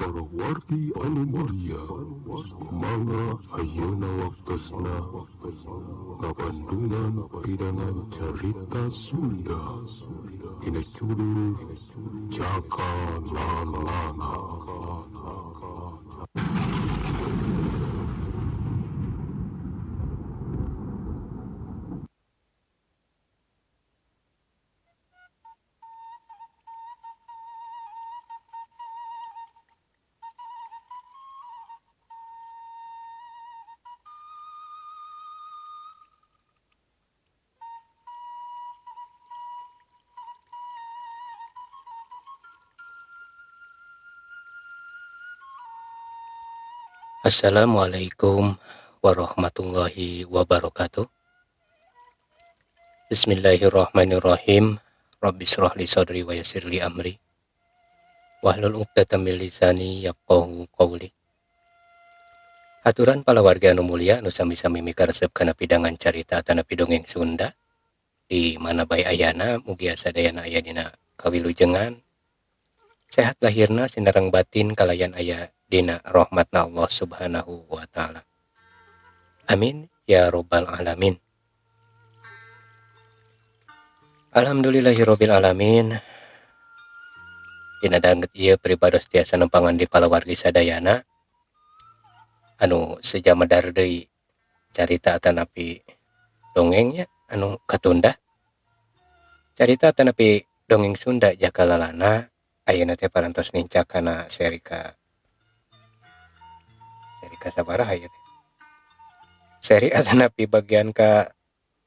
Palawargi anu mulia, mangga ayeuna waktosna ngabandungan pidangan carita Sunda dina judul Jaka Lalana. Assalamualaikum warahmatullahi wabarakatuh. Bismillahirrahmanirrahim. Rabbi shrah li sadri wa yassir li amri wahlul 'uqdatam min lisani yafqahu qawli. Aturan palawargi anu mulia anu sami-sami mikaresep kana pidangan carita atanapi dongeng Sunda di mana bae ayana, mugia sadayana aya dina kawilujengan, sehat lahirna sinareng batin kalayan aya dina rahmatna Allah Subhanahu wa taala. Amin ya robbal alamin. Alhamdulillahirabbil alamin. Dina danget ieu pribados tiasa nempangan di palawargi sadayana anu seja medar deui carita atanapi dongengnya anu katunda. Carita atanapi dongeng Sunda Jaka Lalana ayeuna teh parantos nincak kana seri ka sabaraha ieu teh? Seri atanapi bagian ka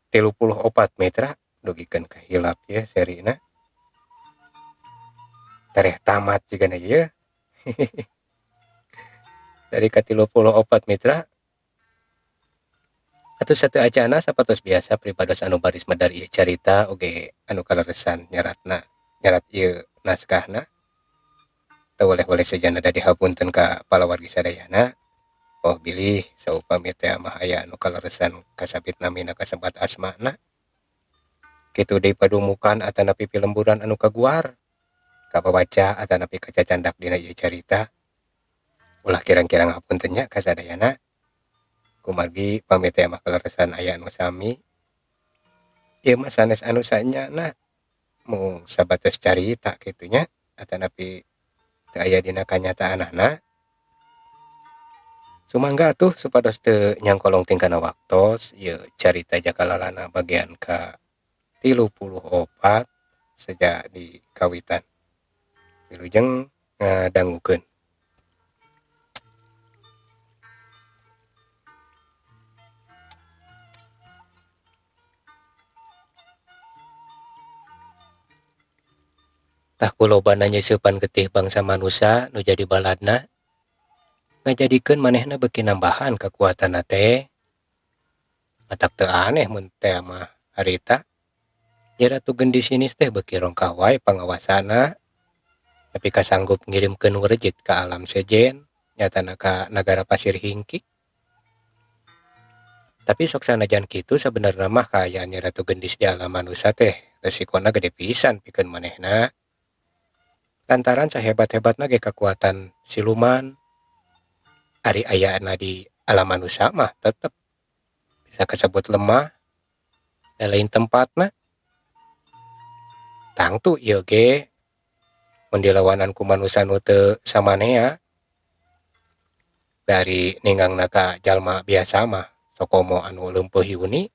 34 mitra, dugikeun ka hilap ye serina. Tereh tamat jigana ieu. Seri ka 34 mitra. Atuh sateuacana sapertos biasa pribados anu baris medar ieu carita oge anu kaleresan nyeratna nyerat ieu naskahna. Teu weleh-weleh sejana da dihapunten ka palawargi sadayana. Oh bilih saupami teh mah aya anu kaleresan kasabit namina kasebat asmana. Kitu deui padumukan atanapi pilemburan anu kaguar kabawaca atanapi kacacandak dina ieu carita. Ulah kirang-kirang hapunten nya ka sadayana. Kumargi pami teh mah kaleresan aya anu sami. Ieu mah sanes anu sanyana mung sabatas carita kitu nya atanapi teu aya dina kanyataanana. Sumangga atuh supados teu nyangkolong tingkana waktos ieu carita Jaka Lalana bagian ka 34 seja di kawitan. Wilujeng ngadangukeun. Tah kulobana nyeuseupan getih bangsa manusa nu jadi baladna ngajadikeun manehna beuki nambahan kakuatanna teh. Matak teu aneh mun teh mah harita Nyi Ratu Gendis Sinis teh beuki rongkah wae pangawasana tapi kasanggup ngirimkeun werjit ka alam sejen nyatana ka nagara Pasir Hingkik. Tapi sok sanajan kitu sabenerna mah kaayaan Nyi Ratu Gendis di alam manusa teh resikona gede pisan pikeun manehna. Lantaran sahebat-hebatna ge kakuatan siluman ari ayana di alam manusa mah tetep bisa kasebut lemah da lain tempatna. Tangtu ieu ge mun dilawanan ku manusa nu teu samanea dari ninggangna ka jalma biasa mah sokomo anu leumpeuh yuni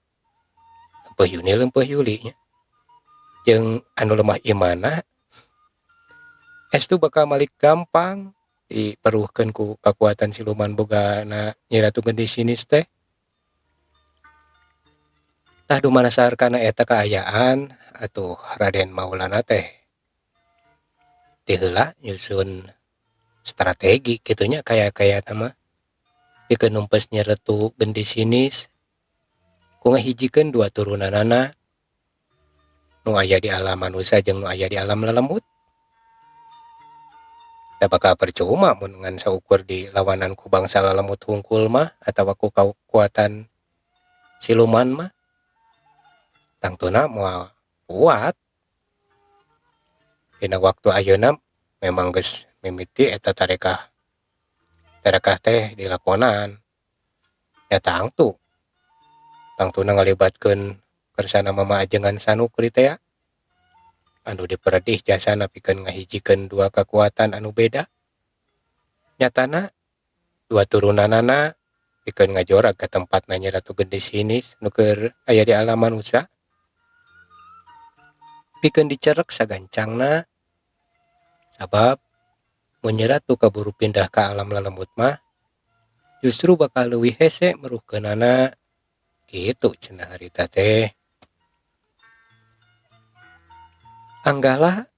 leumpeuh yuli nya jeung anu lemah imanna estu bakal malik gampang diperuhkeun ku kakuatan siluman bogana Nyi Ratu Gendis Sinis teh. Tah dumanasar kana eta kaayaan atuh Raden Maulana teh ti heula nyusun strategi kitu nya kaya-kaya mah pikeun numpes Nyi Ratu Gendis Sinis ku ngahijikeun dua turunanana nu aya di alam manusa jeung nu aya di alam lelemut. Da bakal percuma mun ngan saukur dilawanan ku bangsa lelemut hungkul mah atawa ku kakuatan siluman mah tangtuna moal kuat. Dina waktu ayeuna memang geus Mimiti eta tarekah tarekah teh dilakonan nya tangtu tangtuna ngalibatkeun kersana Mama Ajengan Sanukri teh anu diperedih jasana pikeun ngahijikeun dua kakuatan anu beda nyatana dua turunanana pikeun ngajorag ka tempatna Nyi Ratu Gendis Hinis nu keur aya di alam manusa pikeun dicerek sagancangna sabab mun Nyi Ratu kaburu pindah ka alam lelembut mah justru bakal leuwih hese meruhkeunana kitu cenah harita teh. Anggala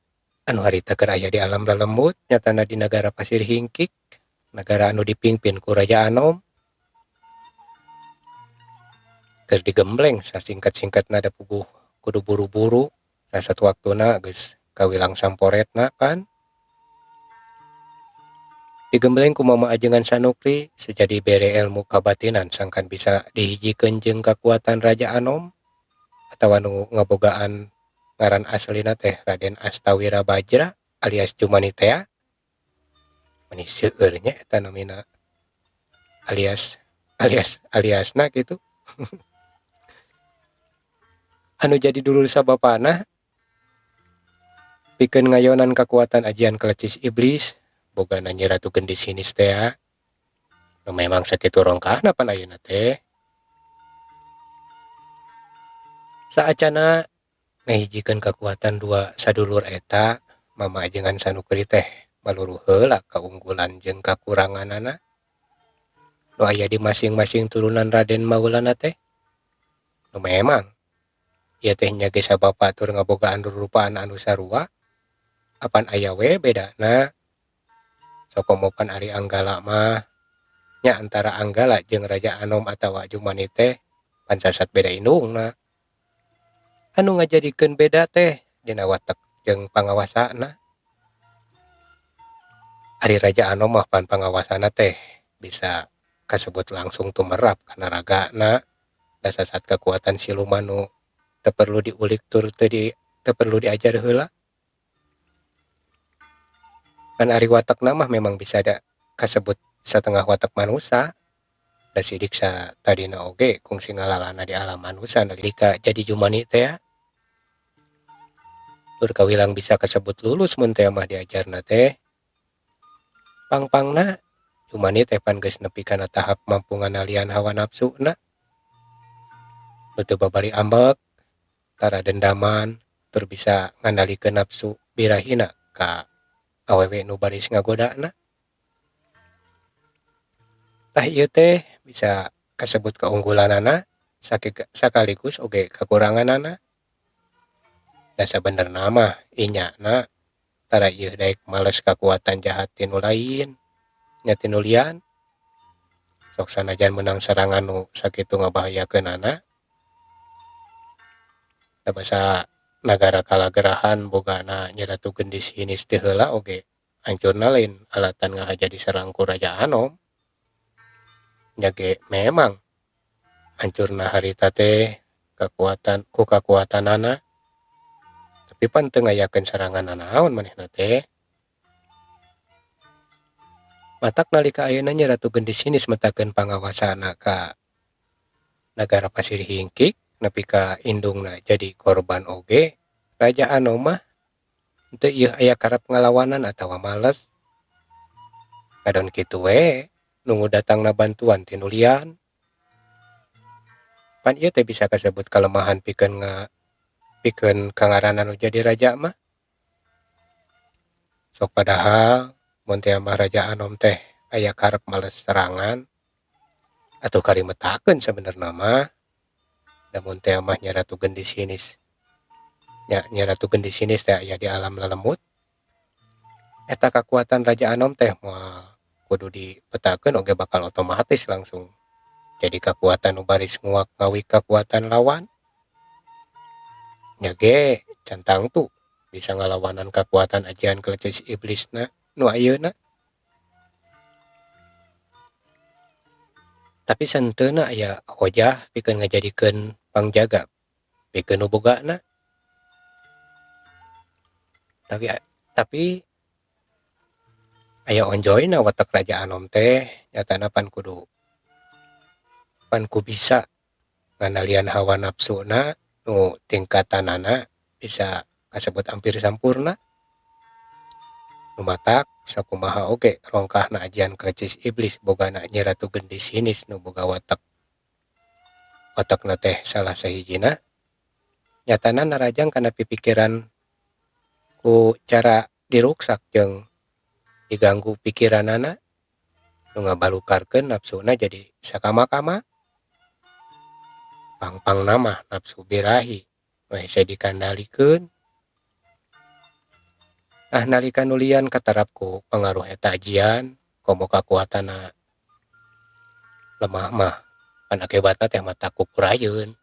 anu harita keur aya di alam lelembut nyatana di nagara Pasir Hingkik, nagara anu dipingpin ku Raja Anom. Keur digembleng sasingkat-singkatna da puguh kudu buru-buru sasat waktuna geus kawilang samporetna pan. Digembleng ku Mama Ajengan Sanukri sejadi bere ilmu kabatinan sangkan bisa dihijikeun jeung kakuatan Raja Anom atawa nu ngabogaan ngaran aslina teh Raden Astawira Bajra alias Jumani tea. Meni seueur nya eta namina alias alias aliasna kitu. Anu jadi dulur sabapana pikeun ngayonan kakuatan ajian kelecis iblis bogana Nyi Ratu Gendis Hinis tea. Nu memang sakitu rongkahna pan ayeuna teh. Saacana ngahijikeun kakuatan dua sadulur eta Mama Ajengan Sanukri teh maluruh heula kaunggulan jeung kakuranganana nu aya di masing-masing turunan Raden Maulana teh. Nu memang ieu teh nya ge sabapa tur ngabogaan rurupaan anu sarua apan aya we bedana. Sokomo pan ari Anggala mah nya antara Anggala jeung Raja Anom atawa Jumani teh pan sasat beda indungna. Anu ngajadikeun beda teh dina watek jeung pangawasana. Ari Raja Anom mah pan pangawasana teh bisa kasebut langsung tumerap kana ragana da sasat kakuatan siluman nu teu perlu diulik tur teu perlu diajar heula. Kan ari watekna mah memang bisa da kasebut satengah watek manusa. Da sidik satadina oge kungsi ngalalana di alam manusa nalika jadi Jumani teh. Tur kawilang bisa kasebut lulus mun teh mah diajarna teh. Pangpangna Jumani teh pan geus nepi kana tahap mampu nganalian hawa nafsuna. Nu teu babari ambek, tara dendaman, tur bisa ngandalikeun nafsu birahina ka awewe nu baris ngagodana. Tah ieu teh bisa kasebut kaunggulanana sakaligus oge kakuranganana. Da sabenerna mah inyana tara ieu daek males kakuatan jahat ti nu lain nya ti nu lian. Sok sanajan meunang serangan nu sakitu ngabahayakeunana. Da basa nagara kalagerahan bogana Nyi Ratu Gendis Hinis teh heula oge hancurna lain alatan ngahaja diserang ku Raja Anom. Nya ge memang hancurna harita teh kakuatan ku kakuatanana tapi pan teu ngayakeun serangan nanaon manehna teh. Matak nalika ayeuna Nyi Ratu Gendis Hinis metakeun pangawasana ka nagara Pasir Hingkik nepi ka indungna jadi korban oge Raja Anom mah teu ieu aya karep ngalawanan atawa males. Ngadon kitu we nunggu datangna bantuan ti nu lian. Pan ieu teh bisa kasebut kalemahan pikeun kangaranan nu jadi raja mah. Sok padahal mun teh mah Raja Anom teh aya karep males serangan atuh karimetakeun sabenerna mah. Da mun teh mah Nyi Ratu Gendis Hinis nya Nyi Ratu Gendis Hinis teh aya di alam lelembut. Eta kakuatan Raja Anom teh moal kudu dipetakeun oge bakal otomatis langsung jadi kakuatan nu baris nguak ngawik kakuatan lawan. Nya ge can tangtu bisa ngalawanan kakuatan ajian kelecis iblisna nu ayeuna. Tapi santeuna aya hojah pikeun ngajadikeun pangjaga pikeun nu bogana. Tapi Aya onjoyna watek Raja Anom teh nyatana pan kudu pan ku bisa ngandalian hawa nafsuna nu tingkatanana bisa kasebut hampir sampurna. Nu matak sakumaha oge rongkahna ajian Klecis Iblis bogana Nyi Ratu Gendis Sinis nu boga watek watekna teh salah sahijina nyatana narajang kana pipikiran ku cara diruksak jeung diganggu pikiranana nu ngabalukarkeun nafsuna jadi sakama-kama. Pangpangna mah nafsu birahi nu hese dikandalikeun. Tah nalika nulian katarap ku pangaruh eta ajian komo kakuatanna lemah mah pan akibatna teh matak kukurayeun.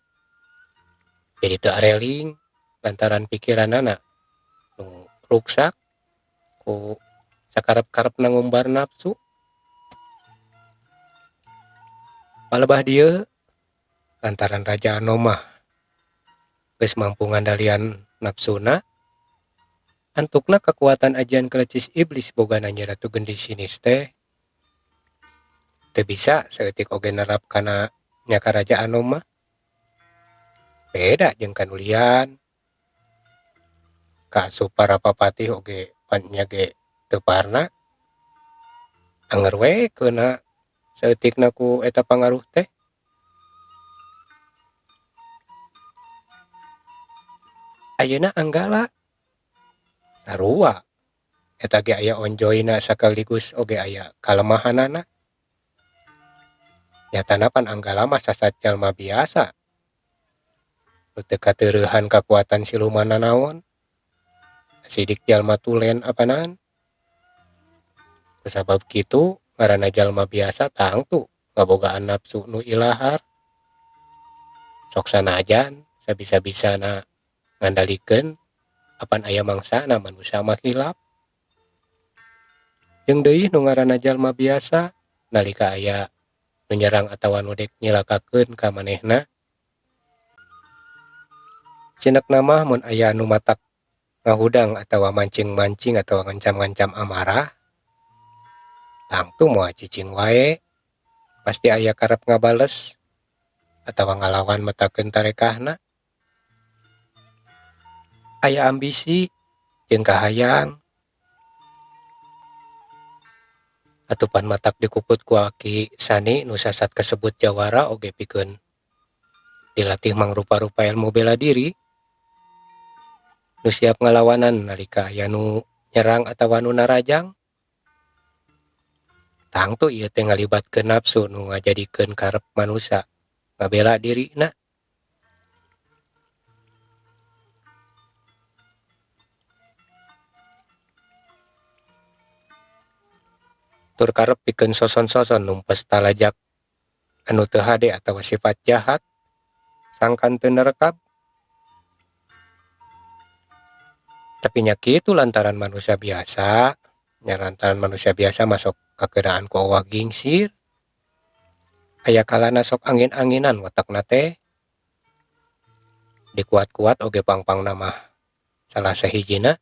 Jadi teu areling lantaran pikiranana nu ruksak ku sakarep-karepna ngumbar nafsu. Palebah dieu lantaran Raja Anom mah geus mampu ngandalian nafsuna antukna kekuatan ajian Klecis Iblis bogana Nyi Ratu Gendis Sinis teh teu bisa saeutik oge nerap kana nya ka Raja Anom mah. Beda jeung kanulian kaasup para papatih oge pan nya ge teu parna anger we keuna saeutikna ku eta pangaruh teh. Ayeuna Anggala sarua eta ge aya onjoyna sakaligus oge aya kalemahanana. Nyatana pan Anggala mah sasat jalma biasa nu teu kateureuhan kakuatan siluman nanaon sidik jalma tulen apanan. Kusabab kitu ngaranna jalma biasa tangtu ngabogaan nafsu nu ilahar sok sanajan sabisa-bisana ngandalikeun apan aya mangsana manusia mah hilap. Jeung deui nu ngaranna jalma biasa nalika aya nu nyerang atawa nu dek nyilakakeun ka manehna cenekna mah mun aya nu matak ngahudang atawa mancing-mancing atawa ngancam-ngancam amarah tangtu moal cicing wae pasti aya karep ngabales atawa ngalawan metakeun tarekahna. Aya ambisi jeung kahayang atupan matak dikukut ku Aki Sani nu sasat kasebut jawara oge pikeun dilatih mangrupa-rupa ilmu bela diri nu siap ngalawanan nalika aya nu nyerang atawa nu narajang. Tangtu ieu teh ngalibatkeun nafsu nu ngajadikeun karep manusia ngabela dirina. Tur karep pikeun soson-soson numpes talajak anu teu hade atawa sifat jahat sangkan teu nerekab. Tapi nya kitu lantaran manusia biasa, nya lantaran manusia biasa masuk kakeunaan ku owah gingsir. Aya kalana sok angin-anginan watakna teh. Dikuat-kuat oge pangpangna mah salah sahijina.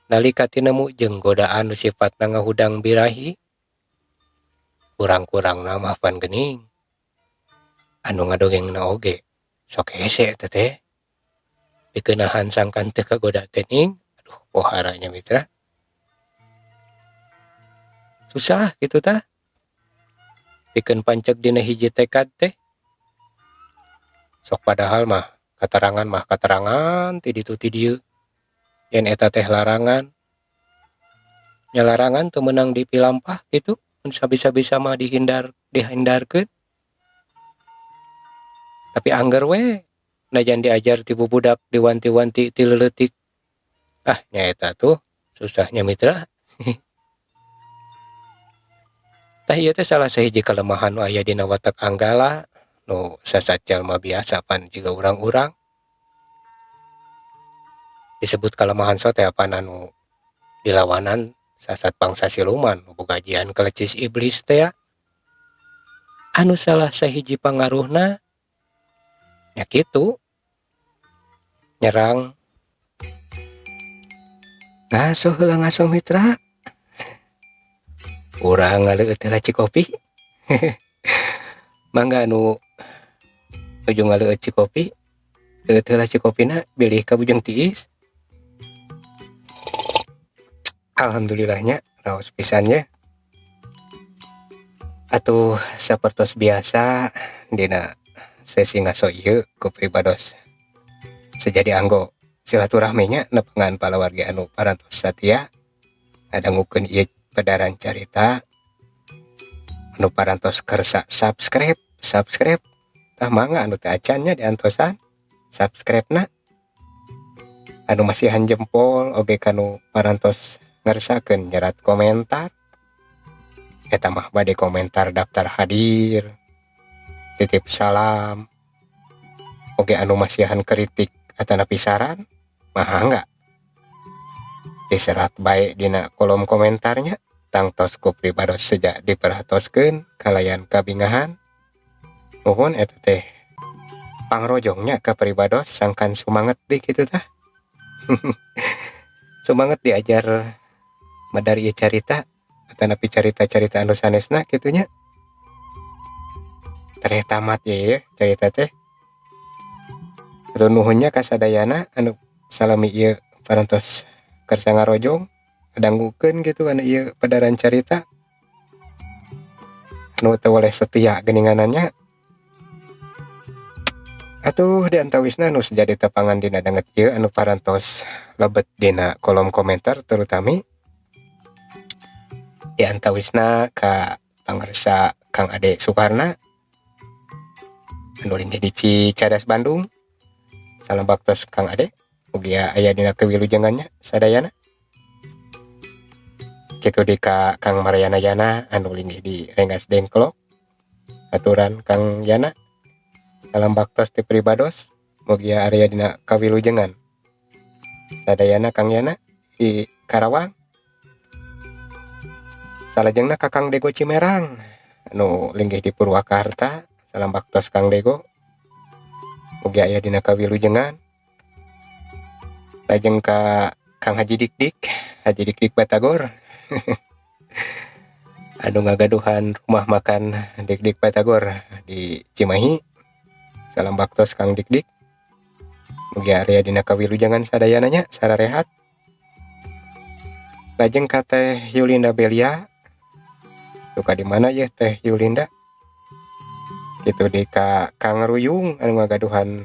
Nalika tinemu jeung godaan nu sifatna ngahudang birahi, kurang-kurangna mah pan geuning. Anu ngadongengna oge sok hese eta teh. Dikeunahan sangkan teu kagoda teh ning, aduh pohara nya mitra. Susah kitu tah. Pikeun panceg dina hiji tekad teh. Sok padahal mah katarangan ti ditu ti dieu. Yen eta teh larangan. Nya larangan teu meunang dipilampah kitu, mun sabisa-bisa mah dihindarkeun. Tapi angger we najan diajar ti bubudak diwanti-wanti ti leuletik. Ah nya eta tuh susahnya mitra. Tah ieu teh salah sahiji kalemahan nu aya dina watak Anggala nu sasat jalma biasa pan jiga urang-urang. Disebut kalemahan sote apan anu dilawanan sasat bangsa siluman nu boga ajian Klecis Iblis teh ya. Anu salah sahiji pangaruhna nya kitu nyerang. Ngaso heula ngaso mitra. Urang ngaleueut heula cikopi. Mangga anu nuju ngaleueut cikopi, leueut heula cikopina bilih kabujeng tiis. Alhamdulillah nya raos pisan nya. Atuh sapertos biasa dina sesi ngaso ieu ku pribados seja dianggo silaturahmi nya nepangan palawargi anu parantos satia ngadangukeun ieu pedaran carita anu parantos kersa subscribe subscribe tah mangga anu teu acan nya diantosan subscribe na anu masihan jempol oge kanu parantos ngersakeun nyerat komentar eta mah bade komentar daftar hadir titip salam oge anu masihan kritik atanapi saran mangga diserat bae dina kolom komentarnya tangtos ku pribados seja diperhatoskeun kalayan kabingahan. Nuhun eta teh pangrojongnya ka pribados sangkan sumanget deui kitu tah. Sumanget diajar medar ieu carita atanapi carita-carita anu sanesna kitu nya. Tereh tamat ye carita teh. Hatur nuhun nya ka sadayana anu salami ieu parantos kersa ngarojong ngadangukeun kitu kana ieu pedaran carita anu teu boleh setia geuninganan nya. Atuh diantawisna anu seja ditepangan dina danget ieu anu parantos lebet dina kolom komentar terutami diantawisna ka pangersa Kang Ade Sukarna anu linggih di Cicadas Bandung. Salam baktos Kang Ade, mugia aya dina kawilujengan nya sadayana. Kitu di ka Kang Mariana Yana anu linggih di Rengas Dengklok. Aturan Kang Yana. Salam baktos ti pribados, mugia aya dina kawilujengan. Sadayana Kang Yana di Karawang. Salajengna ka Kang Dego Cimerang anu linggih di Purwakarta. Salam baktos Kang Dego. Mugi aya dina kawilujengan. Lajeng ka Kang Haji Dikdik, Haji Dikdik Batagor. Anu ngagaduhan rumah makan Dikdik Batagor di Cimahi. Salam baktos Kang Dikdik. Mugi aya dina kawilujengan sadayana nya sararehat. Lajeng ka Teh Yulinda Belia. Duka di mana yeuh Teh Yulinda? Kitu di ka Kang Ruyung anu ngagaduhan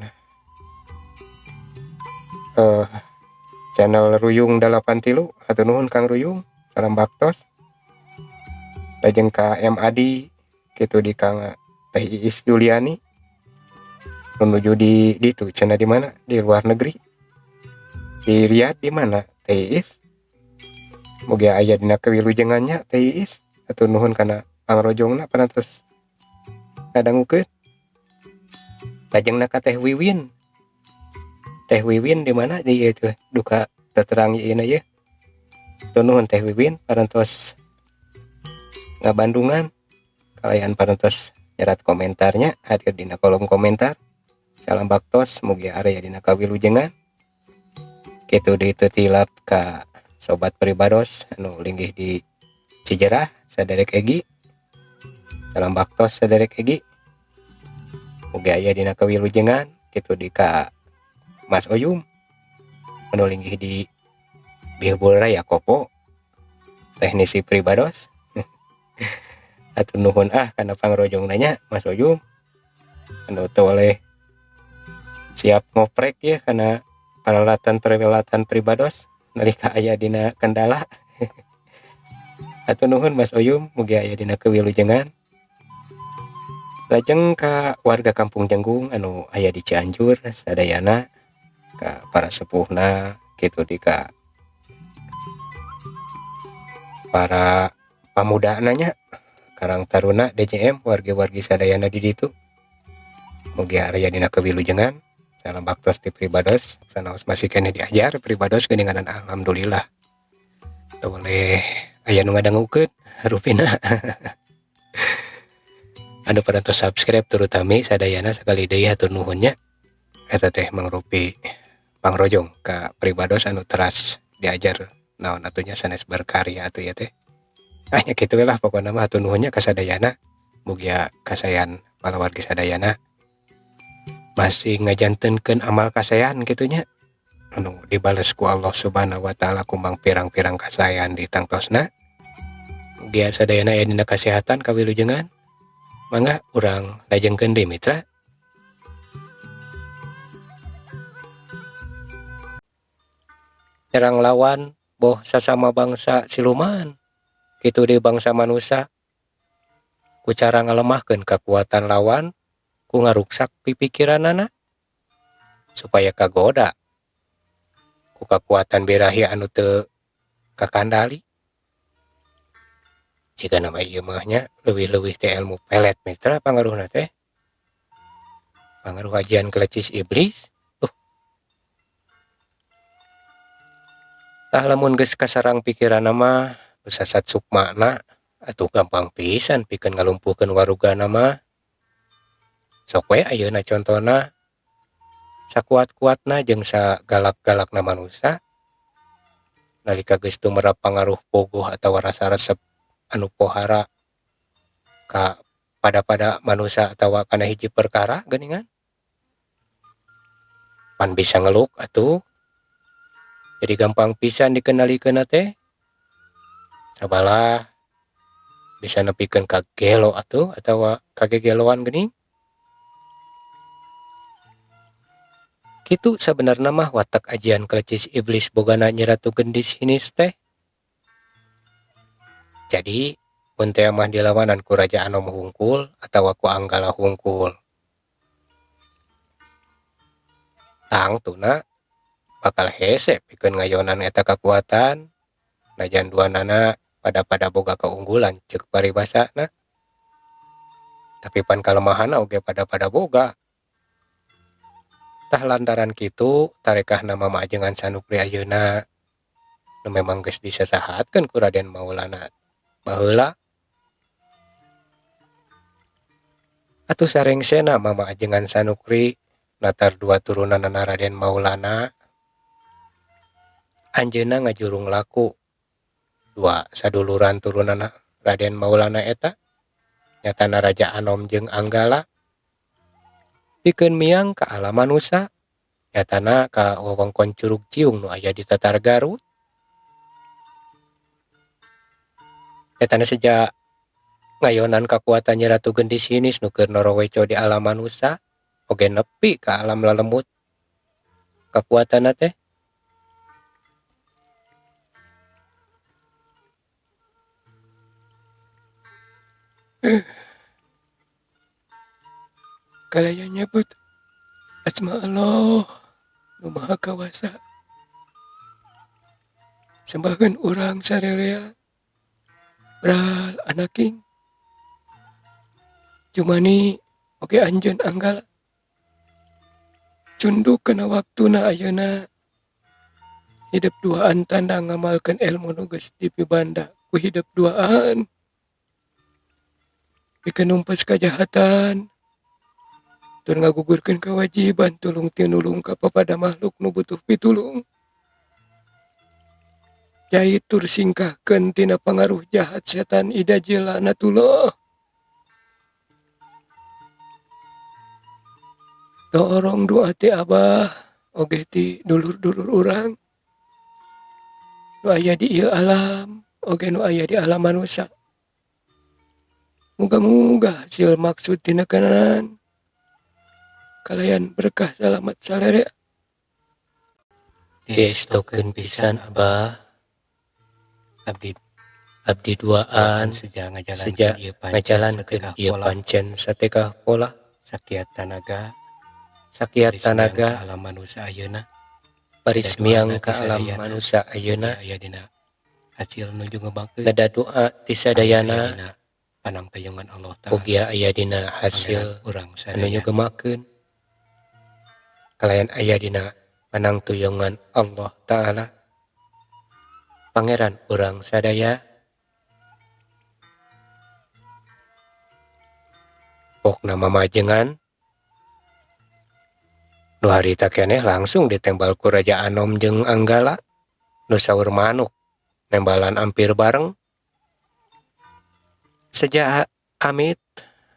channel Ruyung 83. Hatur nuhun Kang Ruyung, salam baktos. Lajeng ka M Adi, kitu di Kang Teh Iis Juliani menuju di ditu cenah di mana? Di luar negeri. Di Riyadh di mana Teh Iis? Mugi aya dina kawilujengan nya Teh Iis. Hatur nuhun kana pangrojongna parantos ngadangukeun. Lajengna ka Teh Wiwin. Teh Wiwin di mana di ieu teh duka terang ieu na ye. Hatur nuhun Teh Wiwin parantos ngabandungan kalayan parantos nyerat komentarnya hadir dina kolom komentar. Salam baktos mugi aya dina kawilujengan. Kitu deui teu tilap ka sobat pribados anu linggih di Cijerah saderek Egi. Salam baktos saderek Egi. Mugi aya dina kawilujengan. Kitu di ka Mas Oyum anu linggih di Bihbul Raya Kopo teknisi pribados. Hatur nuhun kana pangrojongna nya Mas Oyum anu teu oleh siap ngoprek ya kana peralatan-peralatan pribados nalika aya dina kendala. Hatur nuhun Mas Oyum mugi aya dina kawilujengan. Lajeng ka warga Kampung Jenggung anu aya di Cianjur sadayana, ka para sepuhna kitu di ka para pamudana nya, Karang Taruna DJM wargi-wargi sadayana di ditu. Mugi aya dina kawilujengan. Salam baktos ti pribados, sanaos masih keneh diajar pribados geuninganan alhamdulillah. Teu boleh aya nu ngadangukeun rupina. Anu parantos subscribe terutami sadayana sakali deui hatur nuhun nya. Eta teh mangrupi pangrojong ka pribados anu teras diajar naon atuh nya sanes berkarya atuh ya teh. Ah nya kitu we lah pokona mah hatur nuhun nya ka sadayana mugia kasaean palawargi sadayana masih ngajantenkeun amal kasaean kitu nya anu dibales ku Allah Subhanahu wa taala kumbang pirang-pirang kasaean di tangtosna. Mugia sadayana aya dina kasehatan kawilujengan. Mangga urang lajengkeun deui mitra. Nyerang lawan boh sasama bangsa siluman kitu deui bangsa manusa ku cara ngalemahkeun kakuatan lawan ku ngaruksak pipikiranana supaya kagoda ku kakuatan birahi anu teu kakandali. Jigana mah ieu mah nya leuwih-leuwih teh ilmu pelet mitra pangaruhna teh. Pangaruh ajian kelecis iblis. Tah lamun geus kasarang pikiranna mah sasat sukmana atuh gampang pisan pikeun ngalumpuhkeun warugana mah. Sok we ayeuna contona sakuat-kuatna jeung sagalak-galakna manusa nalika geus tumerap pangaruh bogoh atawa rasa resep anu pohara ka pada-pada manusa atawa kana hiji perkara geuningan pan bisa ngeluk atuh. Jadi gampang pisan dikendalikeunna teh. Sabalah bisa nepikeun ka gelo atuh atawa kagegeloan geuning. Kitu sabenerna mah watak ajian kelecis iblis bogana Nyi Ratu Gendis Hinis teh. Jadi mun teh mah dilawanan ku Raja Anom hungkul atawa ku Anggala hungkul. Tangtuna bakal hese pikeun ngayonan eta kakuatan najan duanana pada-pada boga keunggulan ceuk paribasana. Tapi pan kalemahanna oge pada-pada boga. Tah lantaran kitu tarekahna Mama Ajengan Sanukri ayeuna nu memang geus disasahatkeun ku Raden Maulana baheula. Atuh sarengsena Mama Ajengan Sanukri latar dua turunanana Raden Maulana anjeunna ngajurung laku dua saduluran turunanana Raden Maulana eta nyatana Raja Anom jeung Anggala pikeun miang ka alam manusa nyatana ka wewengkon Curug Ciung nu aya di Tatar Garut. Nyatana seja ngayonan kakuatan Nyi Ratu Gendis Hinis nu keur noroweco di alam manusa oge nepi ka alam lalemut kakuatanna teh. Kalaya nyebut asma Allah nu Maha Kawasa. Sembahkeun urang sarerea bral anaking. Jumani oge anjeun Anggala. Cunduk kana waktuna ayeuna. Hidep duaan tanda ngamalkeun ilmu nu geus dipibanda ku hidep duaan. Pikeun numpes kajahatan tur ngagugurkeun kewajiban tulung tinulung ka papada makhluk nu butuh pitulung. Jai tur singkahkeun tina pangaruh jahat setan ida jilanatullah. Dorong doa ti abah oge ti dulur-dulur urang nu aya di ieu alam oge nu aya di alam manusa. Muga-muga hasil maksud tinekanan kalayan berkah salamat salere. Diestokeun pisan abah. Abdi duaan Sejak ngajalankeun ieu pancen ngajalankeun satekah ieu pola. pancen satekah pola. Sakiat tanaga. Sakiat Baris miang tanaga. ka alam manusa ayeuna. Baris Neda doa miang ti ka alam sadayana. manusa ayeuna. Aya dina hasil nuju ngebakeun. Neda doa ti sadayana. Aya dina panangtayungan Allah Ta'ala. Ugia aya dina hasil Pangeran urang anu sadaya. nyugemakeun. Kalayan aya dina panangtuyungan Allah Ta'ala. Pangeran urang sadaya. Pokna mamajengan nu harita keneh langsung ditembal ku Raja Anom jeung Anggala nu saur manuk nembalan ampir bareng. Seja amit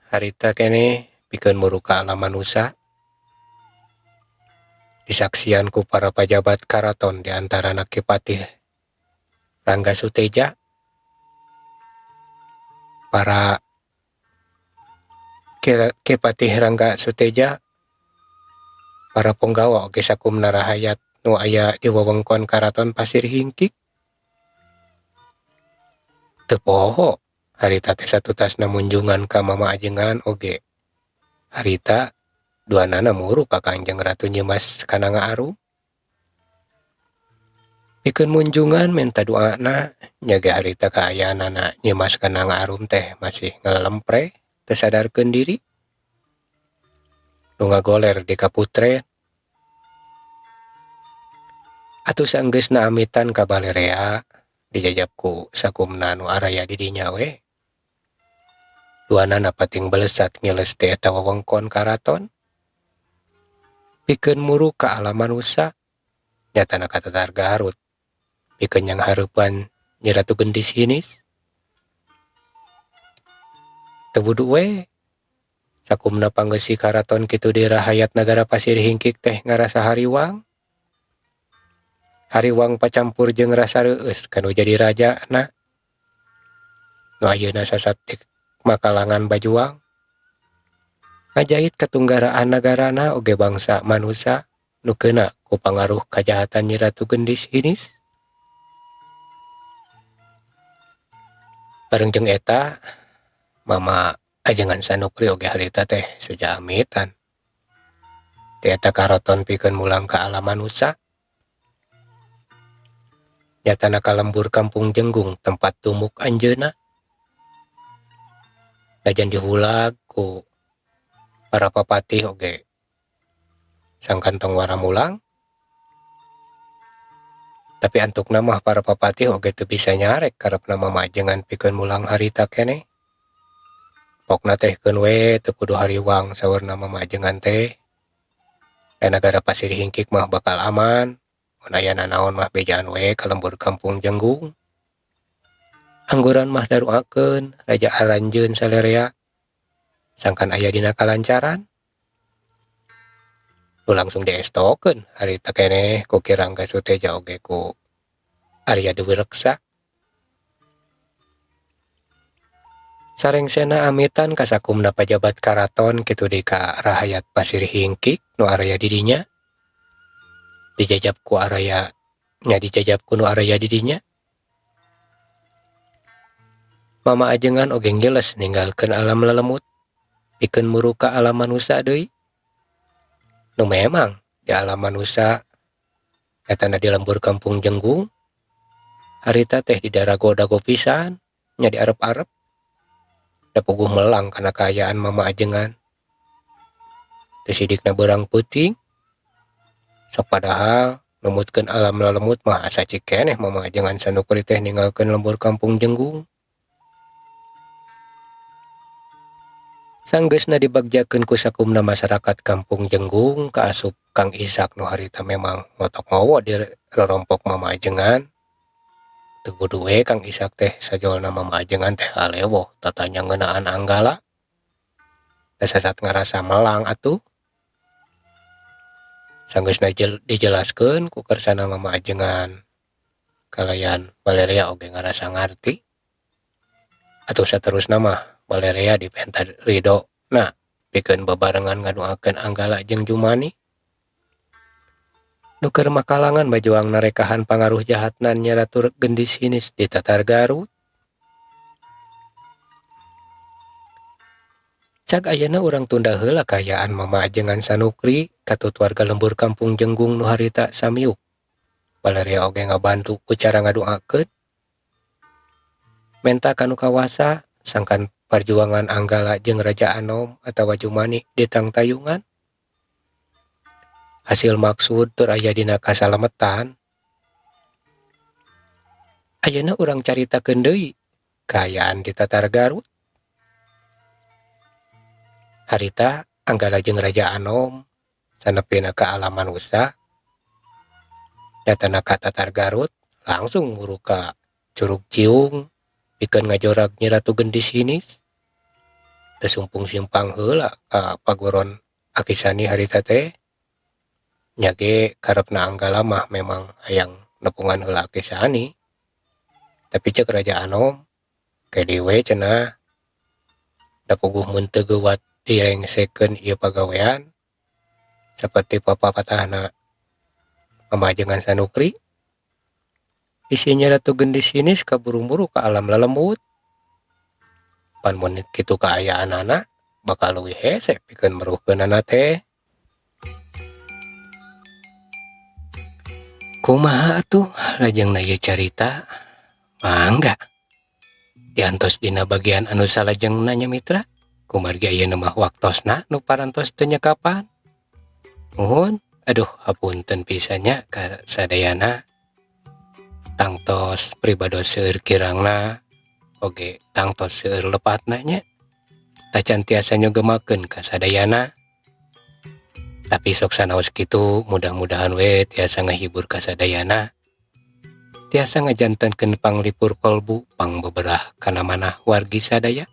harita keneh pikeun muru ka alam manusa disaksian ku para pajabat karaton di antarana Ki Patih Rangga Suteja, para Ki Patih Rangga Suteja, para punggawa oge sakumna rahayat nu aya di wewengkon Karaton Pasir Hingkik. Teu poho harita teh satutasna munjungan ka Mama Ajengan oge harita duanana muru ka Kangjeng Ratu Nyimas Kananga Arum. Pikeun munjungan menta doana nya ge harita kaayaanana Nyimas Kananga Arum teh masih ngalelempre teu sadarkeun diri. Nu ngagoler di kaputren. Atuh saenggeusna amitan ka balerea dijajab ku sakumna nu araya di dinya we. Duanana pating belesat ngiles ti eta wewengkon karaton. Pikeun muru ka alam manusa nyatana ka Tatar Garut. Pikeun nyanghareupan Nyi Ratu Gendis Hinis. Teu wudu we sakumna panggeusi karaton kitu di rahayat nagara Pasir Hingkik teh ngarasa hariwang. Hariwang pacampur jeung rasa reueus kanu jadi rajana. Nu ayeuna sasat di makalangan bajuang. Ngajait katunggaraan nagarana oge bangsa manusa nu keuna ku pangaruh kajahatan Nyi Ratu Gendis Hinis. Bareng jeung eta Mama Ajengan Sanukri oge harita teh seja amitan. Ti eta karaton pikeun mulang ka alam manusa. Nyatana ka lembur Kampung Jenggung tempat tumuk anjeunna. Najan dihulag ku para papatih oge sangkan tong wara mulang. Tapi antukna mah para papatih oge teu bisa nyarek karepna Mama Ajengan pikeun mulang harita keneh. Pokna teh keun we teu kudu hariwang saurna Mama Ajengan teh. Da nagara Pasir Hingkik mah bakal aman. Mun aya nanaon mah bejaan we ka lembur Kampung Jenggung. Angguran mah daruakeun raja aranjeun salerea sangkan aya dina kalancaran. Nu langsung diestokeun harita keneh ku Ki Rangga Suteja oge ku Arya Dewi Reksa. Sarengsena amitan ka sakumna pajabat karaton kitu deui ka rahayat Pasir Hingkik nu araya di dinya. Dijajab ku araya nya dijajab ku nu araya di dinya. Mama Ajengan oge ngiles ninggalkeun alam lelemut pikeun muru ka alam manusa deui. Nu memang di alam manusa etana di lembur Kampung Jenggung harita teh didarago-dago pisan nya diarep-arep. Da puguh melang kana kaayaan Mama Ajengan. Teu sidikna beurang peuting. Sok padahal numutkeun alam lelemut mah asa cik keneh Mama Ajengan Sanukri teh ninggalkeun lembur Kampung Jenggung. Sanggeusna dibagjakeun ku sakumna masyarakat Kampung Jenggung kaasup Kang Ishak nu harita memang ngotok ngowo di rorompok Mama Ajengan. Teu kudu we Kang Ishak teh sajolna Mama Ajengan teh halewoh tatanya ngeunaan Anggala. Da sasat ngarasa melang atuh. Sanggeusna dijelaskeun ku kersana Mama Ajengan kalayan balerea oge ngarasa ngarti. Atuh saterusna mah balerea dipenta ridho na pikeun babarengan ngadoakeun Anggala jeung Jumani. Nu keur makalangan bajuang narekahan pangaruh jahatna Nyi Ratu Gendis Hinis di Tatar Garut. Cag ayeuna urang tunda heula kaayaan Mama Ajengan Sanukri katut warga lembur Kampung Jenggung nu harita samiuk. Balerea oge ngabantu ku cara ngadoakeun. Menta ka nu kawasa sangkan parjuangan Anggala jeung Raja Anom atawa Jumani ditangtayungan. Hasil maksud tur aya dina kasalametan. Ayeuna urang caritakeun deui kaayaan di Tatar Garut. Harita Anggala jeung Raja Anom sanepina ka alam manusa nyatana ka Tatar Garut langsung muru ka Curug Ciung Pikeun ngajorag Nyi Ratu Gendis Hinis. Teu sumpung simpang heula ka pagoron Aki Sani harita teh. Nya ge karepna Anggala mah memang hayang nepungan heula Aki Sani. Tapi ceuk Raja Anom ke we cenah da puguh mun teu geuwat direngsekeun ieu pagawean saperti papatahna pamajengan Sanukri. Bisi Nyi Ratu Gendis Hinis kaburu-buru ka alam lelembut. Pan mun kitu kaayaanana bakal leuwih hese pikeun meruhkeunana teh. Kumaha atuh lajengna ieu carita? Mangga diantos dina bagian anu salajengna nya mitra. Kumargi ayeuna mah waktosna nu parantos teu nyekapan. Muhun, aduh hapunten pisan nya ka sadayana. Tangtos pribados seueur kirangna oge tangtos seueur lepatna nya. Tacan tiasa nyogemakeun ka sadayana. Tapi sok sanaos kitu mudah-mudahan we tiasa ngahibur ka sadayana. Tiasa ngajantenkeun panglipur kolbu pangbeberah kana manah wargi sadaya.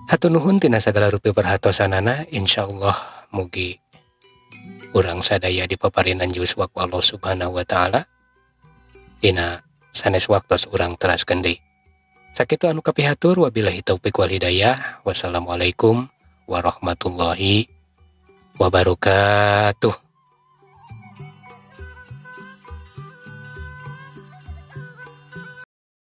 Hatur nuhun tina sagala rupi perhatosanana, insyaallah mugi urang sadaya dipaparinan yuswa ku Allah Subhanahu wa taala. Dina sanes waktos urang teraskeun deui. Sakitu anu kapihatur, wabillahi taufik wal hidayah. Wassalamualaikum warahmatullahi wabarakatuh.